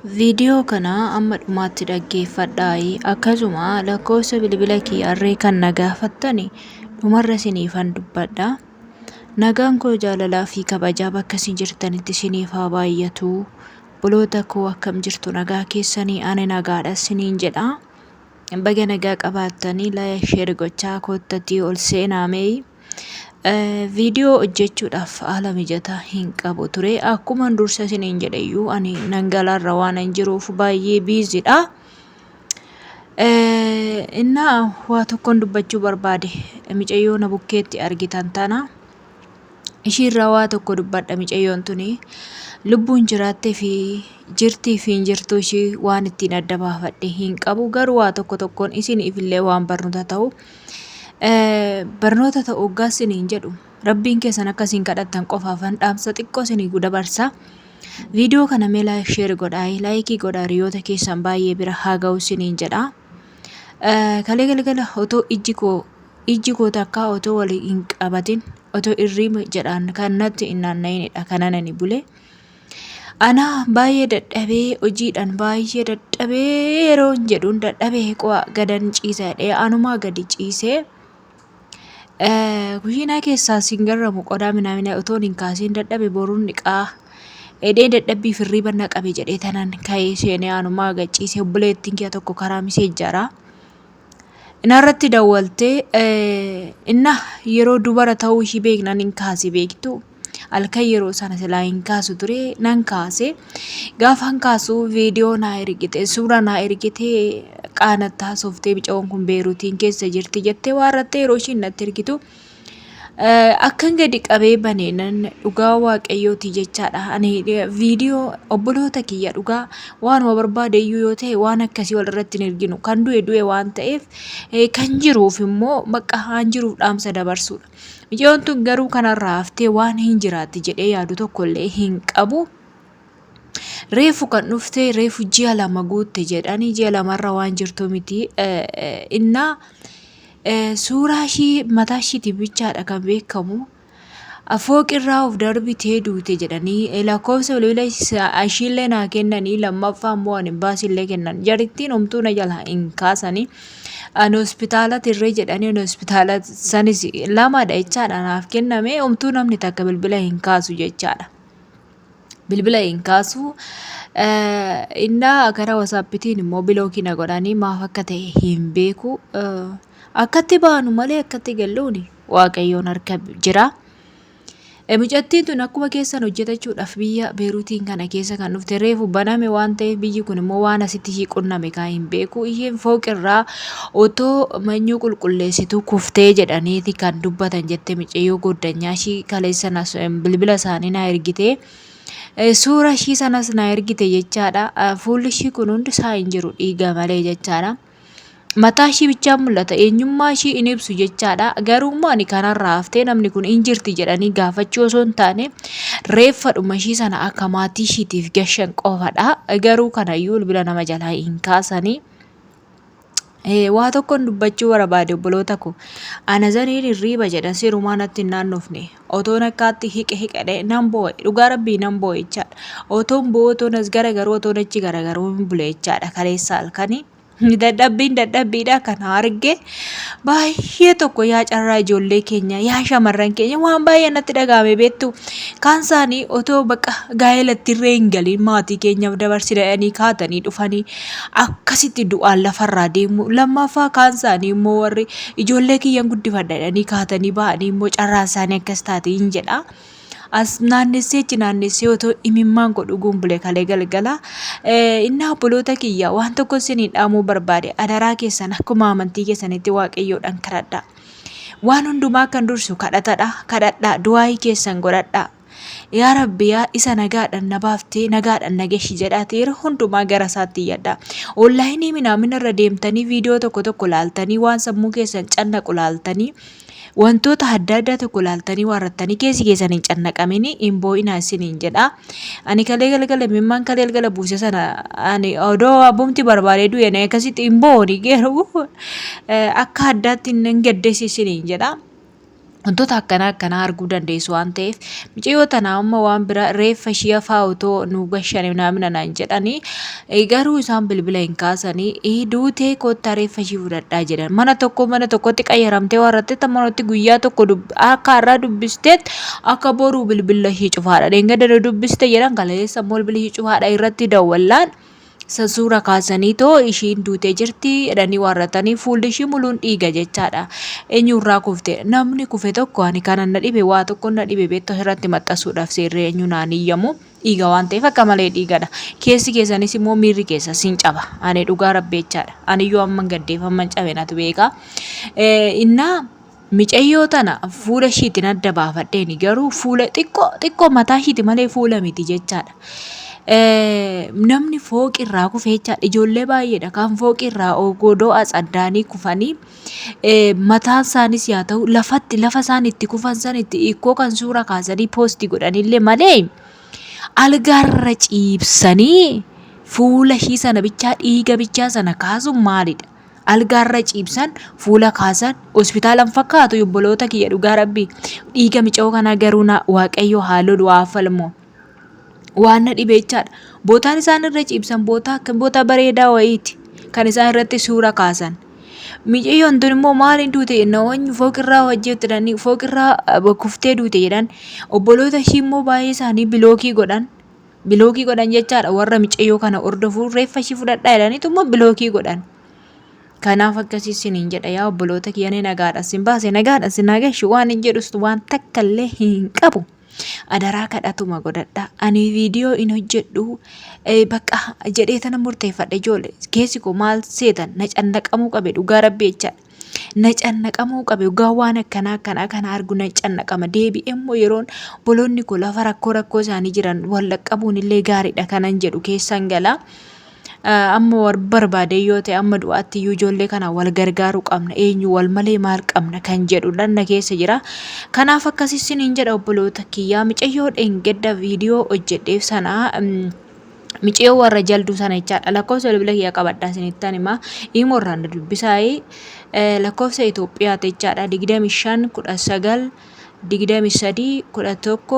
Viidiyoo kana amma dhumaatti dhaggeeffadhaayi. Akkasuma lakkoofsa bilbila kiyyarree kan na gaafattani dhumarra isiniifan dubbadha. Nagaan koo jaalalaa fi kabajaa bakka isin jirtanitti isiniif haa baay'atu. Obboloota koo akkam jirtu nagaa keessanii ani nagaadha isiniin jedha. Baga nagaa qabaattanii like share gochaa koottatii ol seenaa mee. Viidiyoo hojjechuudhaaf haala mijataa hin qabu ture. Akkuman dursa isiniin jedhe iyyuu ani nangalaarra waanan jiruuf baay'ee biizidha. Innaa waa tokkon dubbachuu barbaade micayyoo na bukkeetti argitan tana. Ishiirraa waa tokko dubbadha micayyoon tuni lubbuun jiraattee fi jirtii fi hin jirtuu ishii waan ittiin adda baafadhe hin qabu garuu waa tokko tokkoon isiniif illee waan barnoota ta'u barnoota ta'u hoggaa isiniin jedhu rabbiin keessan akka isin kadhattan qofaafan dhaamsa xiqqoo isinii dabarsa. Viidiyoo kana mee laayik sheer godhaa laayikii godhaa hiriyoota keessan baay'ee bira haa ga'u isiniin jedha. Kalee galgala otoo ijji koo ijji koo takkaa otoo wal hin qabatin otoo irriima jedhaan kan natti hin naanna'inidha kanan ani bule. Ana baay'ee dadhabee hojiidhaan baay'ee dadhabee yeroon jedhuun dadhabee qo'a gadan ciisa jedhee anumaa gadi ciisee kushiinaa keessaa siin garramu qodaa minaamina otoon hin kaasiin dadhabe boruun dhiqaa jedhee dadhabbii firriiba na qabe jedhee tanan ka'ee seenee anumaa gad ciisee obboleettiin kiyya tokko karaa miseejjaraa. Inarratti dawwaltee inna yeroo dubara ta'uu ishii beeknan hin kaase beektu. Halkan yeroo sana silaa hin kaasu ture nan kaase. Gaafan kaasu viidiyoo naa ergite suura naa ergite qaanatti haasoftee micawoon kun Beeruutiin keessa jirti jettee waa irratti yeroo ishiin natti ergitu Akkan gadi qabee bane nan dhugaa waaqayyooti jechaadha. Ani viidiyoo obboloota kiyya dhugaa waanuma barbaade iyyuu yoo ta'e waan akkasii wal irratti hin erginu. Kan du'e du'e waan ta'eef kan jiruuf immoo bakka haan jiruuf dhaamsa dabarsuudha. Mucayyoon tun garuu kanarraa haftee waan hin jiraatti jedhee yaadu tokkollee hin qabu. Reefu kan dhufte reefu ji'a 2 guutte jedhanii ji'a lamarra waan jirtu miti. Innaa suuraa ishii mataa ishiiti bichaadha kan beekamu. Fooqirraa of darbitee duute jedhanii lakkoofsa bilbila ishiillee naa kennanii lammaffaa immoo ani baasiillee kennan. Jarittiin homtuu na jalaa hin kaasanii. Ani hospitaala tirree jedhanii ani hospitaala sanis lamadha jechaadha naaf kenname homtuu namni takka bilbila hin kaasu jechaadha. Bilbila hin kaasu. Innaa gara wasaappitiin immoo bilookii na godhanii maaf akka ta'e hin beeku. Akkatti baanu malee akkatti galluuni waaqayyoon harka jira. Mucattiin tun akkuma keessan hojjetachuudhaaf biyya Beeruutiin kana keessa kan dhufte reefu baname waan ta'eef biyyi kun immoo waan asitti ishii qunname kaa hin beeku. Isheen fooqirraa otoo manyuu qulqulleessituu kuftee jedhaniiti kan dubbatan jette micayyoo goddanyaa ishii kaleessa na bilbila isaanii na ergite. Suura ishii sanas na ergite jechaadha. Fuulli ishii kun hundi isaa hin jiru dhiiga malee jechaadha. Mataa ishii bichaa mul'ata eenyummaa ishii hin ibsu jechaadha. Garuu immoo ani kanarraa haftee namni kun hin jirti jedhanii gaafachuu osoo hin taane reeffadhuma ishii sana akka maatii ishiitiif gashan qofadha. Garuu kanayyuu bilbila nama jalaa hin kaasanii. Waa tokkon dubbachuu barbaade obboloota koo. Ana zaniin hirriiba jedhan sirumaa natti hin naannofne. Otoon akkaatti hiqe hiqedhe nan boo'e. Dhugaa rabbii nan boo'e jechaadha. Otoon boo'u otoon as garagaruu otoon achi garagaruu hin bule jechaadha kaleessa halkanii. Dadhabbiin dadhabbiidha kana arge baay'ee tokko yaa carraa ijoollee keenya yaa shamarran keenya waan baay'ee natti dhaga'ame beektu. Kaan isaanii otoo bakka gaa'elatti irree hin galiin maatii keenyaaf dabarsina jedhanii kaatanii dhufanii akkasitti du'aan lafarraa deemu. Lammaffaa kaan isaanii immoo warri ijoollee kiyyan guddifadha jedhanii kaatanii ba'anii immoo carraan isaanii akkas taate hin jedha. As naannessee achi naannessee otoo imimmaan koo dhuguun bule kalee galgala. Innaa obboloota kiyya waan tokko isinii dhaamuu barbaade adaraa keessan akkuma amantii keessanitti waaqayyoodhaan kadhadhaa. Waan hundumaa kan dursu kadhatadha. Kadhadhaa du'aayii keessan godhadhaa. Yaa Rabbi yaa isa nagaadhaan na baaftee nagaadhaan na gashi jedhaati yeroo hundumaa gara isaatti iyyadhaa. Onlaayinii minaamina irra deemtanii viidiyoo tokko tokko laaltanii waan sammuu keessan cannaqu laaltanii wantoota adda addaa tokko laaltanii waarrattanii keessi keessan hin cannaqamini hin boo'inaa isiniin jedha. Ani kalee galgala imimmaan kalee galgala buuse sana ani odoo abbumti barbaadee du'e ani akkasitti hin boo'uni garuu akka addaatti hin gaddeessi isiniin jedha. Wantoota akkanaa akkanaa arguu dandeessu waan ta'eef mucayyoo tana amma waan biraa reeffa ishii faa otoo nu gashane naamina naan jedhanii garuu isaan bilbila hin kaasanii duutee koottaa reeffa ishii fudhadhaa jedhan. Mana tokko mana tokkotti qayyaramtee waan rattetta manatti guyyaa tokko akka har'aa dubbisteet akka boruu bilbila ishii cufaadha. Dheengadda nu dubbiste jedhan kaleessa immoo bilbila ishii cufaadha irratti dawwallaan. Isa suura kaasanii too ishiin duutee jirti jedhanii waarratanii fuulli ishii muluun dhiiga jechaadha. Eenyurraa kufte? Namni kufe tokko ani kanan na dhibe waa tokko na dhibe beektu asirratti maxxansuudhaaf seerri eenyu naan iyyamu dhiiga waan ta'eef akka malee dhiigadha. Keessi keessanis immoo miirri keessa sin caba. Ani dhugaa rabbi jechaadha. Ani iyyuu amman gaddeef amman cabe natu beeka. Innaa Micayyoo tana fuula ishiitiin adda baafadheeni garuu fuula xiqqoo xiqqoo mataa ishiiti malee fuula miti jechaadha. Namni fooqi irraa kufe jechaadha. Ijoollee baay'eedha kan fooqi irraa godoo atsaddaanii kufanii mataan isaanis yaa ta'u lafatti lafa isaan itti kufan san itti hiikkoo kan suura kaasanii poosti godhanillee malee algaarra ciibsanii fuula ishii sana bichaa dhiiga bichaa sana kaasuun maalidha? Algaarra ciibsan fuula kaasan hospitaala hin fakkaatu obboloota kiyya dhugaa rabbi dhiiga micoo kanaa garuu na waaqayyo haa lolu haa falmu waan na dhibe jechaadha. Bootaan isaan irra ciibsan bootaa akka bootaa bareedaa wayiiti kan isaan irratti suura kaasan. Miciyyoon tun immoo maaliin duute namoonni fooqirraa hojjetanii fooqirraa kuftee duute jedhan obboloota ishii immoo baay'ee isaanii bilookii godhan. Bilookii godhan jechaadha warra micayyoo kana hordofuu reeffa ishii fudhadhaa jedhaniitu immoo bilookii godhan. Kanaaf akkasii isiniin jedha yaa obboloota kiyya ani nagaadha sin baase nagaadha sin nagashu waan hin jedhus waan takka illee hin qabu. Adaraa kadhatuma godhadha. Ani viidiyoo hin hojjedhu bakka jedhee tana murteeffadhe ijoole keessi koo maal seetan na cannaqamuu qabe dhugaa rabbi jechaadha. Na cannaqamuu qabe dhugaa waan akkanaa akkanaa kana argu na cannaqama deebi'ee immoo yeroon boloonni koo lafa rakkoo rakkoo isaanii jiran wal dhaqqabuun illee gaariidha kanan jedhu keessan gala. Amma barbaade yoo ta'e amma du'aatti iyyuu ijoollee kana wal gargaaruu qabna eenyu wal malee maal qabna kan jedhu dhanna keessa jira. Kanaaf akkasii siniin jedha obboloota kiyyaa micayyoo dheengadda viidiyoo hojjedheef sana Miciyoo warra jalduu sana jechaadha. Lakkoofsa bilbila kiyya qabadhaa isinittan hima. Imo irraan na dubbisaayii. Lakkoofsa Itoophiyaati jechaadha. 25 19 23 11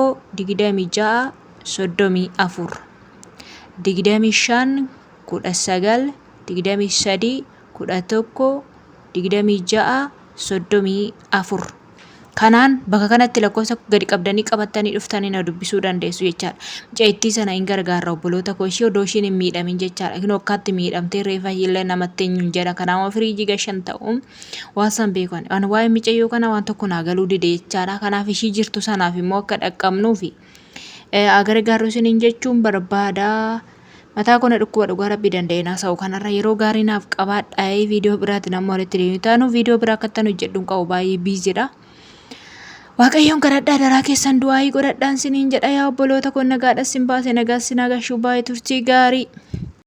26 34 25 19 23 11 26 34 Kanaan bakka kanatti lakkoofsa gadi qabdanii qabattanii dhuftanii na dubbisuu dandeessu jechaadha. Mucayittii sana hin gargaarra obboloota koo ishee odoo ishiin hin miidhamin jechaadha. Kinoo akkaatti miidhamtee reefa illee namatti eenyu hin jedha. Kanaaf firiijii gashan ta'u waan san beekan. Ani waa'ee micayyoo kana waan tokko naa galuu dide jechaadha. Kanaaf ishii jirtu sanaaf immoo akka dhaqqabnuufi gargaarru isiniin jechuun barbaada. Mataa koo na dhukkuba dhugaa rabbii danda'een haasa'u kanarra yeroo gaarii naaf qabaadhaa viidiyoo biraatiin amma walitti deemnu taanu viidiyoo biraa akka ittan hojjedhu hin qabu baay'ee biizidha. Waaqayyoon kadhadhaa daraa keessan du'aayii godhadhaan siniin jedha yaa obboloota koo nagaadha sin baase nagaa sin agashuu baay'ee turtii gaarii.